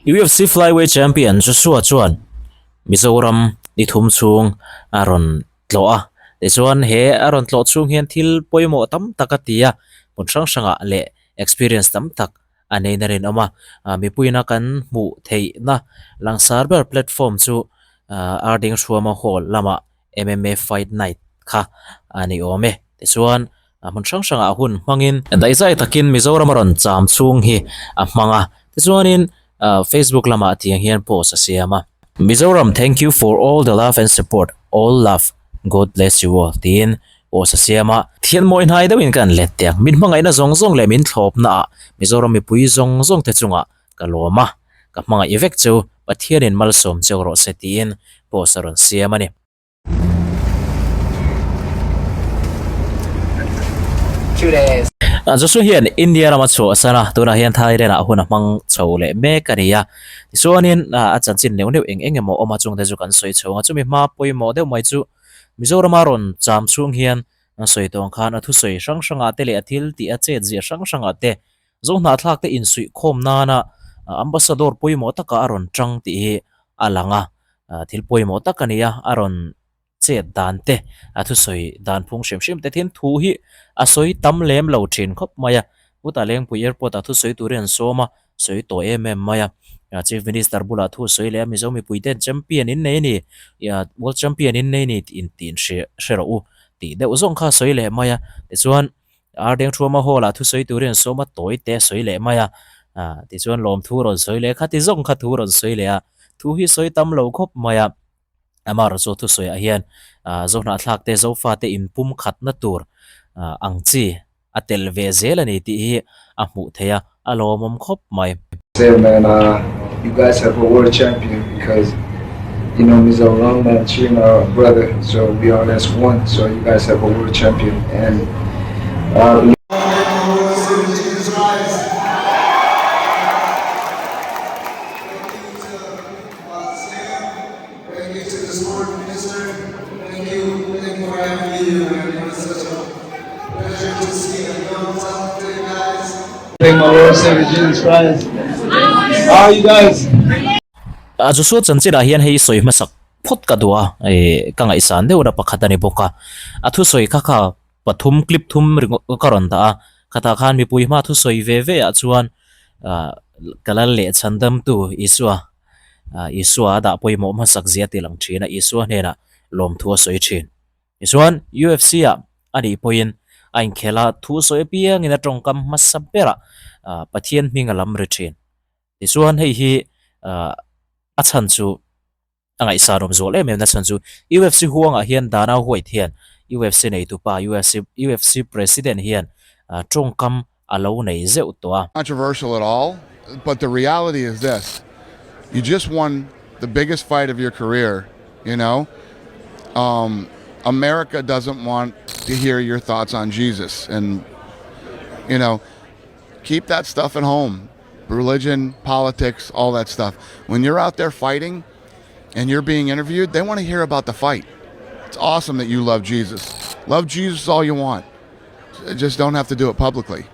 UFC Flyweight Champion Joshua chuan Mizoram ni thum chhung a rawn tlawh a, tichuan he a rawn tlawh chhung hian thil pawimawh tam tak a ti a, hmun hrang hrangah leh experience tam tak a nein a rinawm a, mipuiina kan hmuh theihna langsar ber platform chu Arding Hruama Hall lamah MMA Fight Night kha a ni awm e. Tichuan, hmun hrang hrangah hun hmangin daihzai takin Mizoram a rawn cham chhung hi a hmang a. Tichuanin, Facebook lamah tiang hian post a siam a. Mizoram thank you for all the love and support, all love, God bless you all tiin post a siam a. Thian mawi hnai deuhin ka han let teh ang. Min hmangaihna zawng zawng leh min thlawpnaah Mizoram mipui zawng zawng te chungah ka lawm a, ka hmangaih vek chu Pathianin malsawm cheu rawh se tiin post a rawn siam a ni. Joshua hian India rama chhuah san a, tunah hian Thailand ah hun a hmang chho leh mek a ni a. Tichuanin a chanchin neuh neuh eng eng emaw awm a chungte chu kan sawi chho ang a, chumi hma pawimawh deuh mai chu Mizorama rawn cham chhung hian an sawi tawh ang khan a thusawi hrang hrangah te leh a thil tih a chet zia hrang hrangah te Zohnahthlak te insuihkhawm nana Ambassador pawimawh taka a rawn tang tih hi a lang a, thil pawimawh tak a ni a, a rawn chet dan te, a thusawi dan phung hrim hrim te thin thu hi a sawi tam lem lo thin khawp mai a, Utah Lengpui Airport ah thusawi turin an sawm a, sawi tawh em em mai a, Chief Minister bulah thu sawi leh a Mizo mipui ten champion in nei a ni, World champion in nei a ni tih in hre rawh u tih deuh zawng kha a sawi leh mai a, tichuan Ardeng Thuama Hall ah thusawi turin an sawm a, tawi te a sawi leh mai a, tichuan lawmthu rawn sawi leh kha ti zawng kha thu rawn sawi leh a, thu hi sawi tam lo khawp mai a, amaherawh chu thusawi ah hian Zohnahthlak te Zofa te inpum khatna tur ang chi a tel ve zel a ni tih hi a hmuh theih a, a lawmawm khawp mai. Say man uh you guys have a world champion because you know Mizoram and Chin are brother so we are as one so you guys have a world champion and uh A Joshua chanchinah hian hei sawi hmasak phawt ka duh a, ih ka ngaihsan deuhna pakhat a ni bawk a. A thusawi kha kha pathum clip thum ringawt ka rawn dah a, khatah khan mipui hma thusawi ve ve ah chuan ah ka lal leh chhandamtu Isua ah Isua a dah pawimawh hmasak zia tih lang thin a, Isua hnenah lawmthu a sawi thin. Tichuan, UFC-ah a nih pawhin a inkhel a, thu sawi apiangin a tawngkam hmasa berah Pathian hming a lam ri thin. Tichuan, hei hi a chhan chu a ngaihsan awm zual em em na chhan chu UFC huangah hian Dana White hian UFC neitupa UFC UFC President hian tawngkam a lo nei zeuh tawh a. Controversial at all, but the reality is this, you just won the biggest fight of your career, you know, um, America doesn't want to hear your thoughts on Jesus and you know, keep that stuff at home. Religion, politics, all that stuff. When you're out there fighting and you're being interviewed, they want to hear about the fight. It's awesome that you love Jesus. Love Jesus all you want. Just don't have to do it publicly.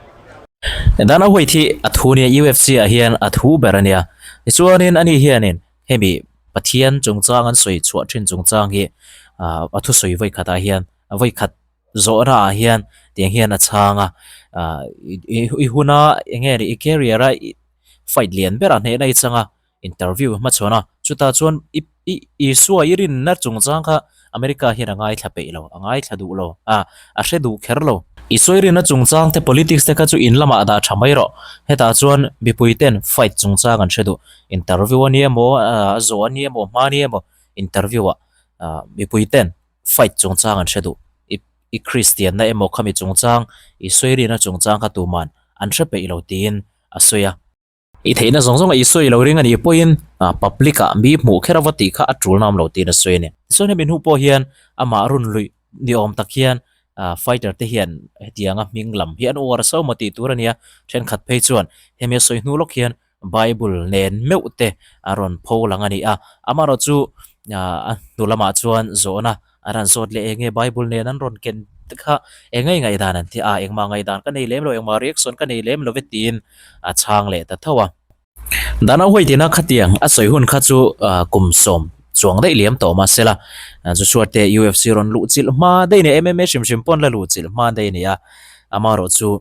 Dana White hi a thu nia UFC ah hian a thu ber a nia. Tichuanin ani hianin hemi Pathian chungchang an sawi chhuah thin chungchang hi a thusawi vawi khatah hian vawi khat zawhna ah hian tiang hian a chhang a. I huna eng nge ni i career a fight lian berah hnehna i chang a. Interview hmachhawn a, chutah chuan i i Isua i rinna chungchang kha America hian a ngaithla peih lo, a ngaithla duh lo, a a hre duh kher lo. Isua i rinna chungchang te politics te kha chu in lamah dah tha mai rawh. Hetah chuan mipui ten fight chungchang an hre duh. Interview a ni emaw, a zawh a ni emaw, hma a ni emaw interview ah mipui ten fight chungchang an hre duh. I i Kristian na emaw khami chungchang, Isua i rinna chungchang kha tuman an hre peih lo tiin a sawi a. I theihna zawng zawng a i sawi lo ring a nih pawhin public ah mi hmuh kher ava tih kha a tul nam lo tiin a sawi a ni. Tichuan hemi hnu pawh hian amah run luih ni awm tak hian fighter te hian hetianga hming lam hi an uar so maw tih tur a nia. Thenkhat phei chuan hemi a sawi hnu lawk hian Bible nen meuh te a rawn pho lang a ni a. Amaherawh chu a hnu lamah chuan zawhna An han zawt leh enge Bible nen an rawn ken te kha eng nge ngaihdan an ti a, engmah ngaihdan ka nei lem lo, engmah reaction ka nei lem lo ve tiin a chhang leh ta tho a. Dana White ina khatiang a sawi hun kha chu kum sawm chuang daih liam tawh mahsela Joshua te UFC rawn luh chilh hma daih nia MMA hrim hrim pawh an la luh chilh hma daih a ni a, amaherawh chu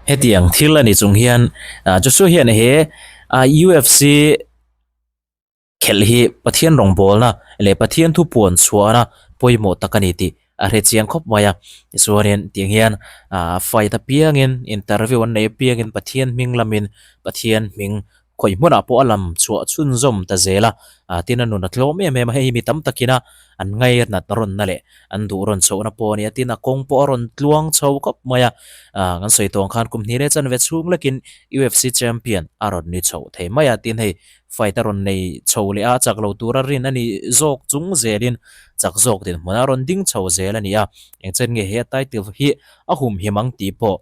hetiang thil a ni chung hian Joshua hian he UFC Khelh hi Pathian rawngbawlna leh Pathian thu puan chhuahna pawimawh tak a ni tih a hre chiang khawp mai a. Tichuanin tiang hian ah fight apiangin interview an neih apiangin Pathian hming lamin Pathian hming khawi hmunah pawh a lam chhuah chhunzawm ta zel a. Ah tin a nun a tlawm em em a, hei hi mi tam takin a an ngainat rawnna leh an duh rawn chhohna pawh a ni a. Tin a kawng pawh a rawn tluang chho khawp mai a. Ah kan sawi tawng khan kum hnih leh chanve chhung lekin UFC champion a rawn ni chho thei mai a. Tin hei Fight a rawn nei chho leh a, chak lo tura rin a nih zawk chung zelin chak zawk dinhmun a rawn ding chho zel a ni a. Engchen nge he title hi a humhim ang tih pawh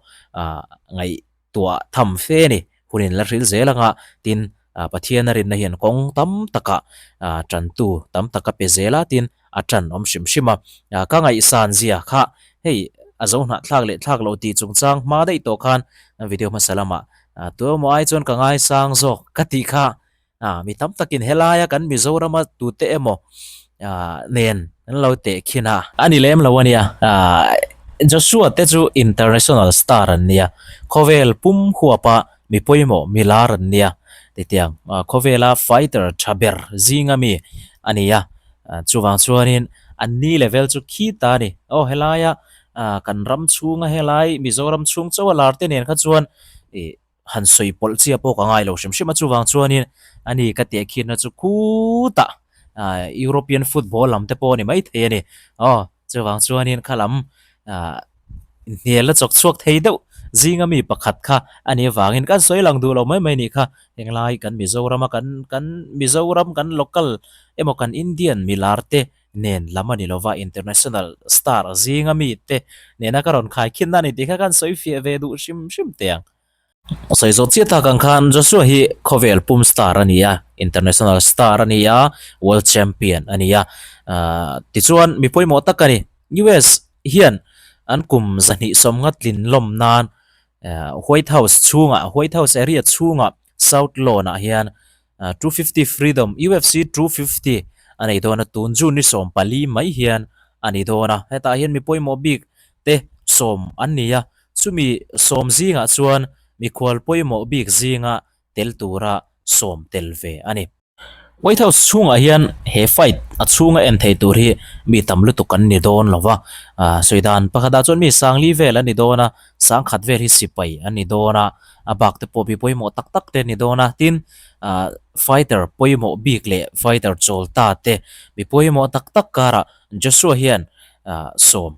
ngaihtuah tham fe a ni. Hunin la hril zel anga tin Pathian a rinna hian kawng tam takah tantu tam tak a pe zel a tin a tan awm hrim hrim a. Ka ngaihsan zia kha hei a zo hnahthlak leh thlak loh tih chungchang hma daih tawh khan video hmasa lamah Tuemaw ai chuan ka ngaisang zawk ka tih kha mi tam takin helaia kan Mizorama tute emaw nen an lo teh khin a. A ni lem lo a nia, Joshua te chu international star an nia, khawvel pum huapa mi pawimawh mi lar an nia, titiang khawvela fighter tha ber zinga mi a ni a, chuvang chuanin an ni level chu khi ta a ni. Aw helaia kan ram chhunga helai Mizoram chhung chauha lar te nen kha chuan ih han sawi pawlh chiah pawh ka ngai lo hrim hrim a, chuvang chuanin ani ka teh khinna chu khutah European football lam te pawh a ni maithei a ni. Aw chuvang chuanin kha lam ah hnial a chawk chhuak thei deuh zinga mi pakhat kha a nih avangin kan sawi lang duh lo mai mai nih kha henglai kan Mizorama kan kan Mizoram kan local emaw kan Indian milar te nen lam a ni lova international star zinga mi te nena ka rawn khai khin na a ni tih kha kan sawi fiah ve duh hrim hrim teh ang. Sawi zawh chiah tak ang khan Joshua hi khawvel pum star a ni a, international star a ni a, world champion a ni a. Ahh tichuan mi pawimawh tak a ni. US hian an kum zahnih sawmnga tlin lawm nan White House chhungah, White House area chhungah South Lawn ah hian 250 Freedom, UFC 250 a nei dawn a, tun June ni 14 mai hian a ni dawn a. Hetah hian mi pawimawh bik te sawm an ni a, Chumi sawm zingah chuan mikhual pawimawh bik zinga tel tura sawm tel ve a ni. White House chhungah hian he fight a chhunga en thei tur hi mi tam lutuk an ni dawn lo va, sawi dan pakhatah chuan mi sangli vel an ni dawn a, sangkhat vel hi sipai an ni dawn a, a bak te pawh mi pawimawh tak tak te an ni dawn a, tin fighter pawimawh bik leh fighter chawl ta te mi pawimawh tak tak karah Joshua hian sawm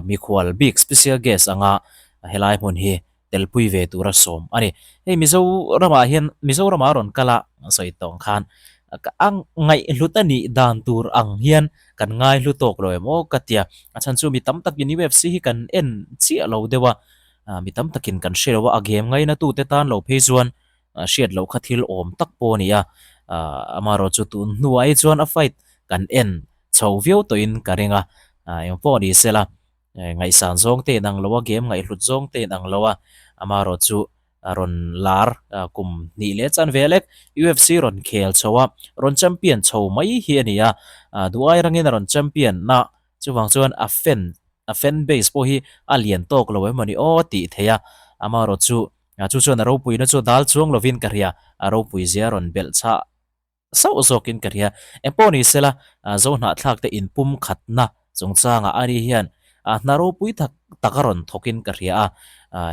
Mikhual bik special guest anga helai hmun hi telpui ve tura sawm a ni. Hei Mizoramah hian Mizoramah a rawn kal a sawi tawng khan a ngaihhlut a nih dan tur ang hian kan ngaihlu tawk lo em aw ka tia. A chhan chu mi tam takin UFC hi kan en chiah lo deuh a, mi tam takin kan hre lo a, a game ngaina tute tan lo phei chuan hriat loh kha thil awm tak pawh a ni a. Amaherawhchu chu tun hnuah hi chuan a fight kan en chho viau tawhin ka ring a, eng pawh ni sela ngaihsan zawng te in ang lo a, game ngaihhlut zawng te in ang lo a, amaherawh chu a rawn lar kum hnih leh chan ve lek UFC rawn khel chho a, rawn champion chho mai hi a ni a, duh ai rangin a rawn champion na chuvang chuan a fan a fan base pawh hi a lian tawk lo em mawni aw tih theih a, amaherawh chu chu chuan a ropuina chu dal chuang lovin ka hria, a ropui zia rawn belh chhah. Sauh zawkin ka hria. Engpawh ni sela, Zohnahthlak te inpum khatna chungchangah a ni hian hna ropui tak tak a rawn thawkin ka hria a.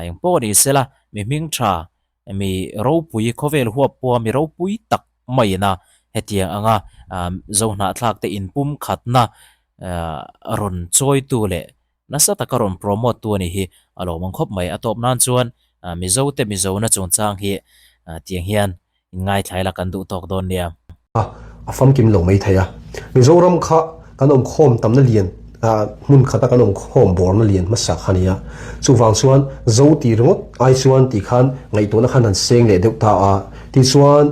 Engpawh ni sela, mi hming tha, mi ropui, khawvel huap pawha mi ropui tak maiin a hetiang anga Zohnahthlak te inpum khatna rawn chawitu leh nasa taka rawn promote tu a nih hi a lawmawm khawp mai. A tawp nan chuan Mizo te Mizona chungchang hi tiang hian Inngaithlai la kan duh tawk dawn nia. A, a famkim lo mai thei a. Mizoram kha kan awm khawm tamna lian, hmun khata kan awm khawm bawrna lian hmasa kha nia. Chuvang chuan Zo tih ringawt ai chuan tih khan ngaihtuahna khan han seng leh deuh ta a. Tichuan,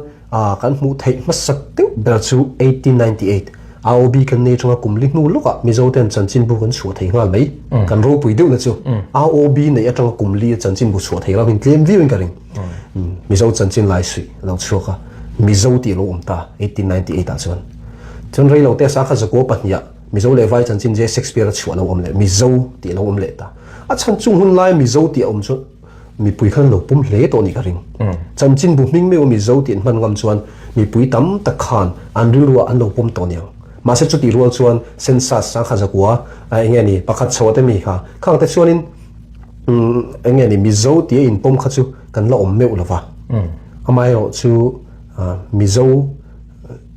kan hmuh theih hmasak deuh ber chu 1898 AOB kan nei atanga kum li hnu lawkah Mizoten chanchinbu kan chhuah thei nghal mai. Kan ropui deuhna chu AOB neih atanga kum li a chanchinbu chhuah thei ram in tlem viau in ka ring. Mizo chanchin lai suih a lo chhuak a. Mizo tih a lo awm ta 1898 ah chuan. Chuan rei lo te sangkhat zakua pahniha Mizo leh Vai chanchin J. Shakespeare a chhuah a lo awm leh Mizo tih a lo awm leh ta. A chhan chung hun laia Mizo tih a awm chuan mipui khan an lo pum hle tawh a nih ka ring. Chanchin bu hming meuh a Mizo tih an hman ngam chuan mipui tam tak khan an rilruah an lo pawm tawh aniang. Mahse chutih rual chuan census sangkhat zakua eng nge ni pakhat chho te mi kha khang te chuanin eng nge ni Mizo tih a inpawm kha chu kan la awm meuh lo va. Amaherawh chu Mizo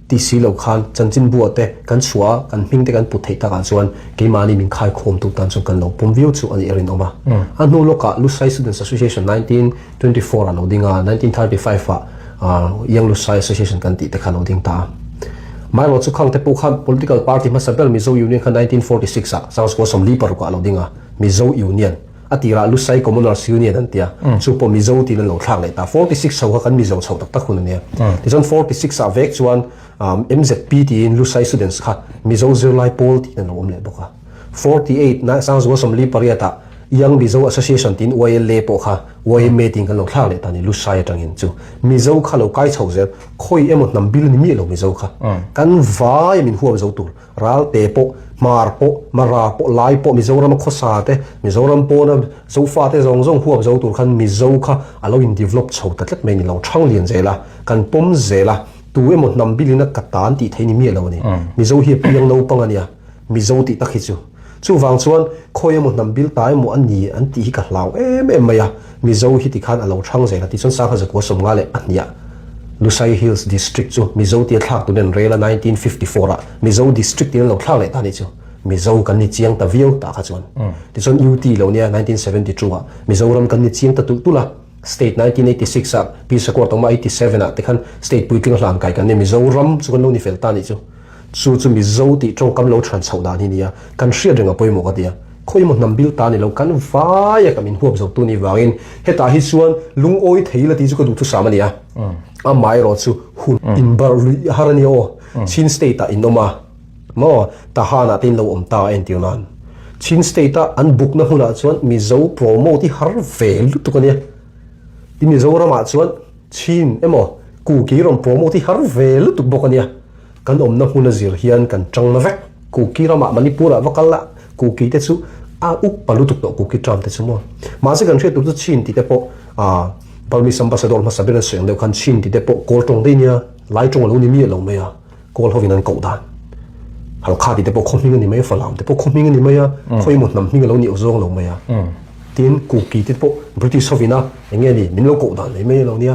ti si lo khan chanchin buah te kan chhuah a, kan hming te kan put theih takah chuan keimahni min khaikhawmtu tan chuan kan lo pawm viau chu a nih a rinawm a. A hnu lawkah Lusai Students Association 1924 ah lo ding a, 1935 ah Young Lusai Association kan tih te kha lo ding ta a. Amaherawh chu khang te pawh khan political party hmasa ber Mizo Union kha 1946 ah Sangchhuah 46 ah lo ding a, Mizo Union. A tirah Lusai Commoners Union an tia, chu pawh Mizo tiin an lo thlak leh ta. 46 chho kha kan Mizo chho tak tak hun a nia. Tichuan 46 ah vek chuan MZP tiin Lusai Students kha Mizo zirlai pawl tiin an lo awm leh bawk a. 48 na Sangzua 48 ah Young Mizo Association tiin YLA pawh kha YMA tiin kan lo thlak leh ta a ni Lusai atangin. Chu Mizo kha lo kai chho zel, khawi emaw hnam bil ni miah lo Mizo kha. Kan vai min huam zo tur. Ralte pawh, Hmar pawh, Mara pawh, Lai pawh, Mizorama khawsa te, Mizoram pawna Zofa te zawng zawng huap zo tur khan Mizo kha a lo in develop chho ta tlat mai ni lo thang lian zel a, kan pawm zel a, tu emaw hnam bilin a ka tan tih theih ni miah lo a ni. Mizo hi a piang naupang a nia, Mizo tih tak hi chu. Chuvang chuan khawi emaw hnam bil ta emaw a ni an tih hi ka hlau em em mai a, Mizo hi tikhan a lo thang zel a tichuan Sangha Zakua 52 Lusai Hills District chu Mizo tia thlak turin an rel a, 1954 ah Mizo District tiin an lo thlak leh ta a nih chu. Mizo kan ni chiang ta viau tah kha chuan. Tichuan UT lo nia 1972 ah Mizoram kan ni chiang ta tulh tulh a, State 1986 ah Pi Sakawr Tawma 87 ah te khan State puitling hlan kai kan ni Mizoram chu kan lo ni fel ta a nih chu. Chu chu Mizo tih tawngkam lo chhan chhoh dan hi nia, kan hriat reng a pawimawh ka ti a. Khawi emaw hnam bil ta ni lo, kan vai a ka min huap zo tu ni vangin hetah hi chuan lungawi thei la tih chu ka duh thusam a ni a. Amaherawh chu hun inbarh luih har a nia aw. Chin state ah in awm a maw? Tahan ah te in lo awm ta a entir nan. Chin state a an bukna hmunah chuan Mizo promote hi har ve lutuk a nia. Ti Mizoram ah chuan Chin emaw Kuki rawn promote hi har ve lutuk bawk a nia. Kan awmna hmun a zir hian kan tang na vek. Kuki ramah Manipur ah va kal la, Kuki te chu a up pa lutuk tawh Kuki tram te chu maw. Mahse kan hriat tur chu Chin tih te pawh ah Burmese ambassador hmasa ber an sawi ang deuh khan Chin tih te pawh Kawl tawng daih nia, Lai tawng a lo ni miah lo mai a, Kawl hovin an koh dan. Halkha tih te pawh khaw hming a ni mai a, Falam te pawh khaw hming a ni mai a, khaw emaw hnam hming a lo ni awzawng lo mai a. Tin Kuki te pawh British hovin a eng nge ni min lo koh dan mai mai a lo nia.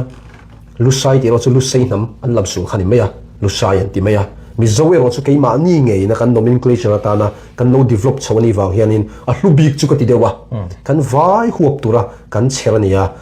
Lusai tih erawh chu Lusei hnam an lam sul kha ni mai a, Lusai an ti mai a. Mizo erawh chu keimahni ngeina kan nomenclature atana kan lo develop chho a nih vang hianin a hlu bik chu ka ti deuh a, kan vai huap tura kan chher a ni a.